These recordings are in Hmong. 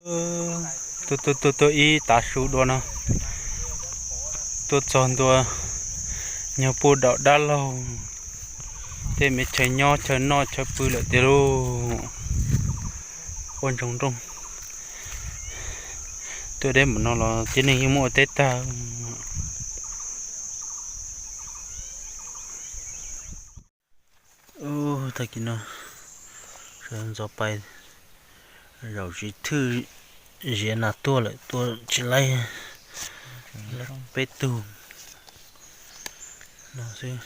Tuaj tuaj tuaj tuaj ib tav su dua no, tuaj txog ntua nyuag puag daum dab laug, tej me chaw nyob chaw noj chaw pw lawm tiag lauj. Quaj ntsoog nrooj, tuaj deb npaum no los tib neeg yeej muaj ua teb tag. Ub, tag kis no sawv ntxov pais zaum tsis thwj ziav nas tuaj lawm, tuaj tsis laib, peb tug no xwb.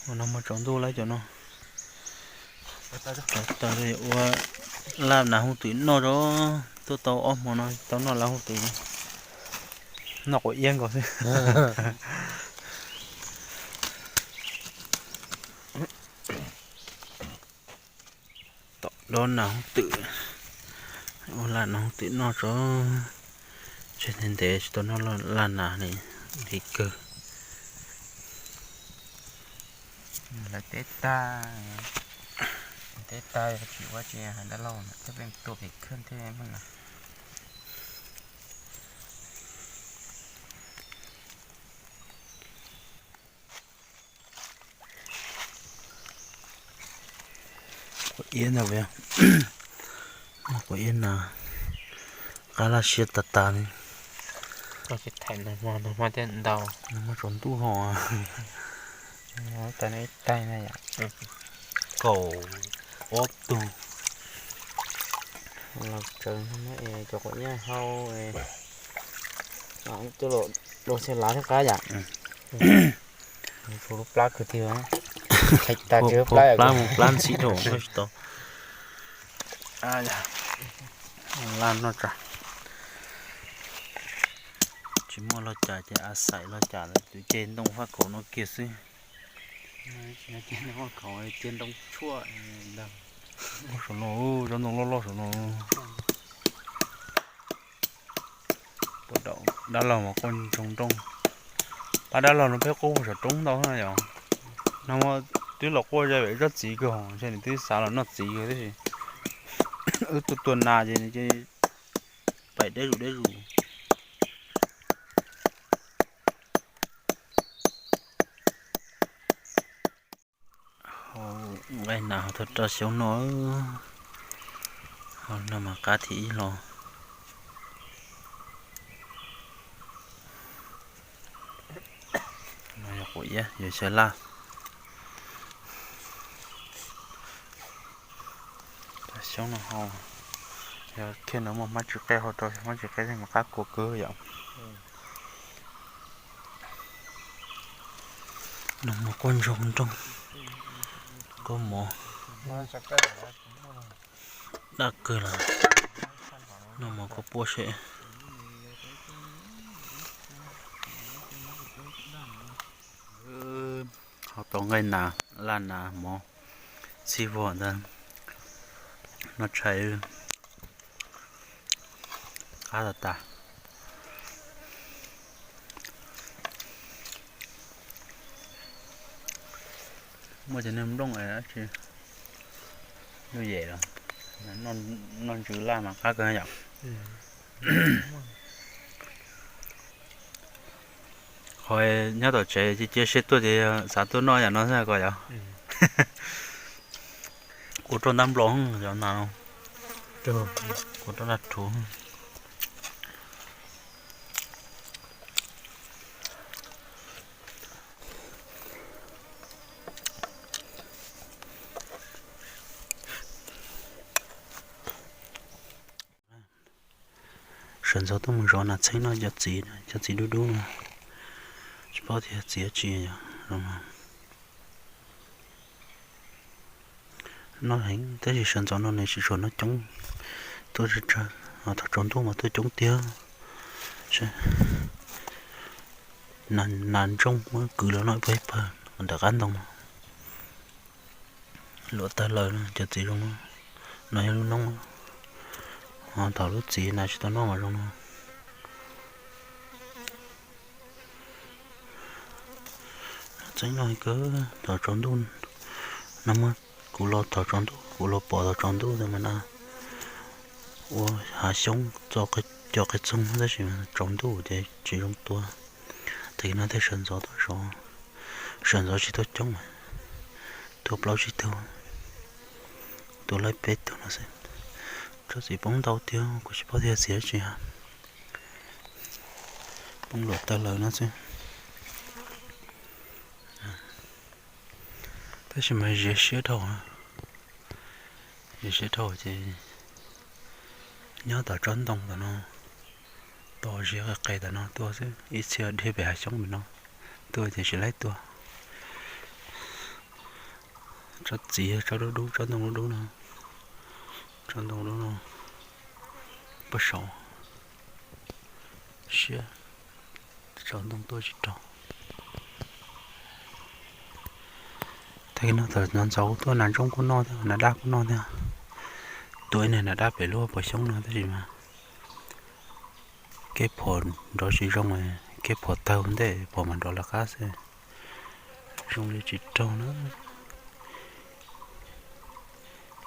Ua no mas tsaus ntuj lawm cov no. Ua laj nas hooj twm noj tso, tuaj tau ob hmo no tau noj laj hooj twm, noj quav iab nkaus xwb. Tom dob nas hooj twm, ua laj nas hooj twm noj tso, tseg ntev ntev tsis tau noj laj nas li, nqhis kawg. Lawv teb tag, teb tag tsis ua tsis hais dab laug thiab, pheej tuaj pem khwb thiab na. Quav iab ntag, quav iab na, qab laj siab tas tas li. Koj tsis thaij nag hmo, nag hmo thiaj ntau. Nag hmo tsaus ntuj ho. Tag no ib taig na yom. Kaum ob tug. Los tsaws cov quav iab hau, coj los dua xya lav thiab qab yom. Tshuav lub plab kawg tiag. Qhais tas tshuav lub plab, plab mus plab ntxhib dhau tsis tau. Laj noj tsa, tsis muaj laj cas ces a xaim laj cas lawm, tus ceg ntoo faj kaum no kiag xwb. Ceg ntoo tshuaj ntag. Saum no, cov ntoo loj loj saum no. Puag daum dab laug mas quaj ntsoog nrooj. Pab dab laug no peb quaj puag saum roob ntau na yom. No twb los quaj ze pem tsob txiv kawg, ntshe nws twb xav los noj txiv kawg tib si. Wb tuaj tua nas ces nws cia li pais deb zus deb zus. Hau nqaij nas hauv tag rau xyoob no, hau no mas qab thib ib los. No yog quav iab, yog xyaw laj. Xyoob no hau, yog kiag no muaj hmab tsis qe hau rau, hmab tsis qe mas qab kua kawg yom. Noj mov kua ntsoog nrooj, kua mov daj kawg lawm. Noj mov kua puab seb. Hau tau nqaij nas, laj nas, mov, txhij vog ntag. Noj tshais qab tas tas. Muaj cov niag nplooj dab tsi, nplooj yem los, noj ntsws laj mas qab kawg yom. Qhov nyob tom tsev cia cia siab tuaj ces xav tuaj noj yam no xwb ko yom. Kua roj ntab nplo cov nas no, kua roj ntab rhuv. Sawv ntxov tuaj mus zov nas txheeb noj cov txiv, cov txiv dub dub no. Tsis paub tias txiv dab tsi yom. Noj heev tab sis sawv ntxov no nws tsis tshua noj coob, tuaj tsawg tsawg, thaum tsaus ntuj mas tuaj coob tiag. Nas ntsooj muab kwv los noj ib pawg ib pawg ntawm qab ntoo. Luam tawg lawm no, cov txiv zoo no, no yog lub noob. Ho thaum lub txiv nas tsis tau noj mas zoo no. Txeeb noj kawg thaum tsaus ntuj no muab Kuv los thaum tsaus ntuj, kuv los pom thaum tsaus ntuj ntawd mas na, ua hav xyoob txo co qe txoog tab sis tsaus ntuj ces tsis zoo tua. Tag kis no tej sawv ntxov tuaj zov, sawv ntxov tsis tuaj coob, tuaj plaub tsib tug, tuaj laib peb tug no xwb. Tsob txiv poob ntau tiag kuv tsis paub tias txiv dab tsi, poob luam tawg lawm no xwb. Tab sis mas ze siab dhau, ze siab dhau ces nyob tom tsob ntoo tom no, tos zia qe qe tom no tuaj xwb, ib txhia dhia pem hav xyoob pem no tuaj ces tsis laib tuaj. Tsob txiv tsob dub dub, tsob ntoo dub dub no, tsob ntoo dub no, poj saum siab, tsob ntoo tuaj tsis raug. Tag kis no thaum ntxov ntxov tuaj nas ntsooj kuj noj thiab, nas daj kuj noj thiab. Tuaj ib niag nas daj pem lub pos xyoob no tab sis mas kev phom nrov tsis zoo, kev phom tawg ntej phom mam nrov lawv qab xwb. Zoo li tsis raug na.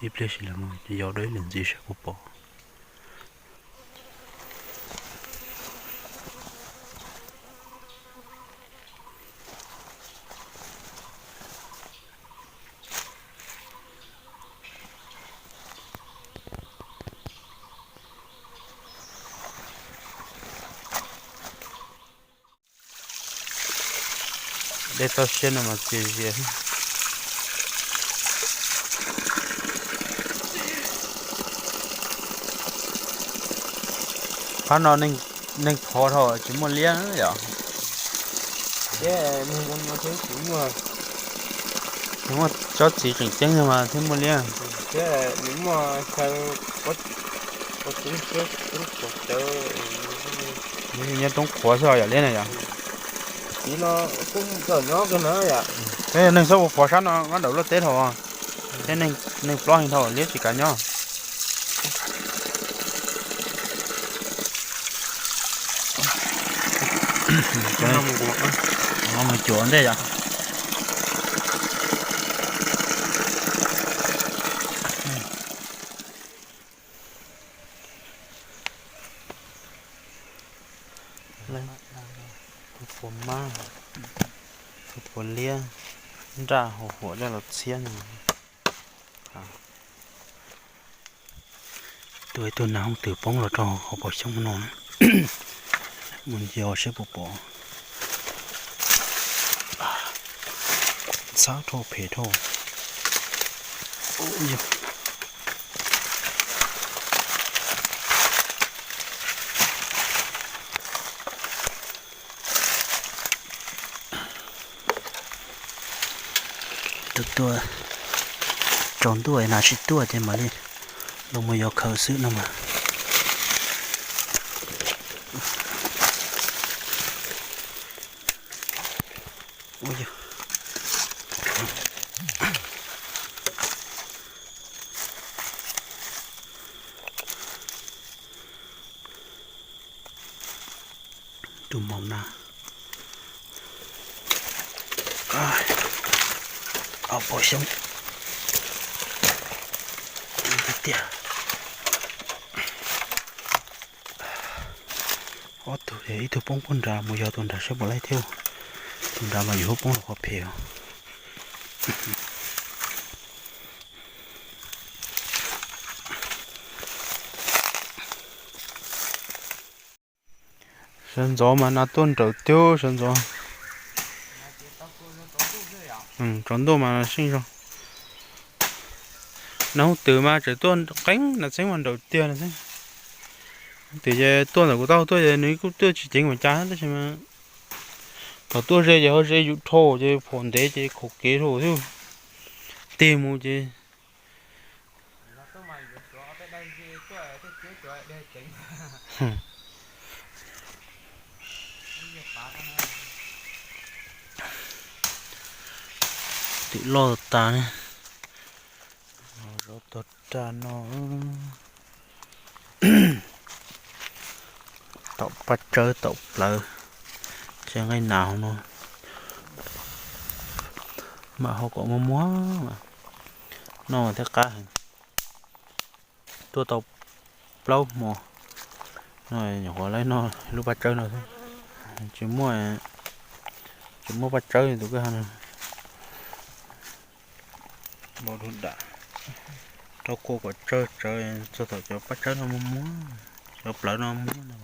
Ib pliag sis los mus yos dua ib lwm ntxiv saib puas pom. Dej toj siab no mas txias zias. Qhov no neeg phov dhau tsis muaj liab yom. Tsis muaj tsob txiv tseem ceeb mas thiaj muaj liab. Nws nyob roob qhuav xwb yog liab na yom. Peb neeg txhob ua phov sab no nyob nraum luaj teb dhau, peb neeg plob heev dhau liab tsis kav nyob. Mus cuam ntej yom. Tus puas mab, tus puas liab, nraj hau huam coj los txhiab no. Tuaj ib tug nas hooj twm poob los rau hauv paus xyoob no, mus yos saib puas pom. Ntxhab dhau phem dhau. Tuaj, tsaus ntuj nas tsis tuaj ces mam li los mus yos khaws xwb no mas. Tus maum na, ob pom xyoob tiag tiag. Ob tug, ib tug poob puag nrad, mus yos tus nrad saib puas laib thiab. Tus nrad mas yuav poob los qhov phem os. Sawv ntxov mas nas tuaj nrawm tiag sawv ntxov. Tsaus ntuj mas seej zog. Nas hooj twm mas tseem tuaj qeeb nas txheeb mas nrawm tiag nas txheeb. Hooj twm ces tuaj ntawm kuv taub hau tuaj ces nws kuj tuaj tsis ceev mas cas tab sis mas thaum tuaj ze ces ho ze yus dhau ces phom ntev ces khaum kev dhau xwb. Tig mus ces twm loj tas ne. Zov tog raj no, taum paj tsawb taum plawv, tsev nqaij nas hauv no, mam hau kom muag muag, Noj thiab qab heev. Tuaj tau plaub hmo no nyuam qhuav laib noj lub paj tsawb no xwb. Tsis muaj, tsis muaj paj tsawb tus kwj ha no. Npau dam, rau kua kom tsawg tsawv txog thaum cov paj tsawb no muag muag, cov plawv no muag no.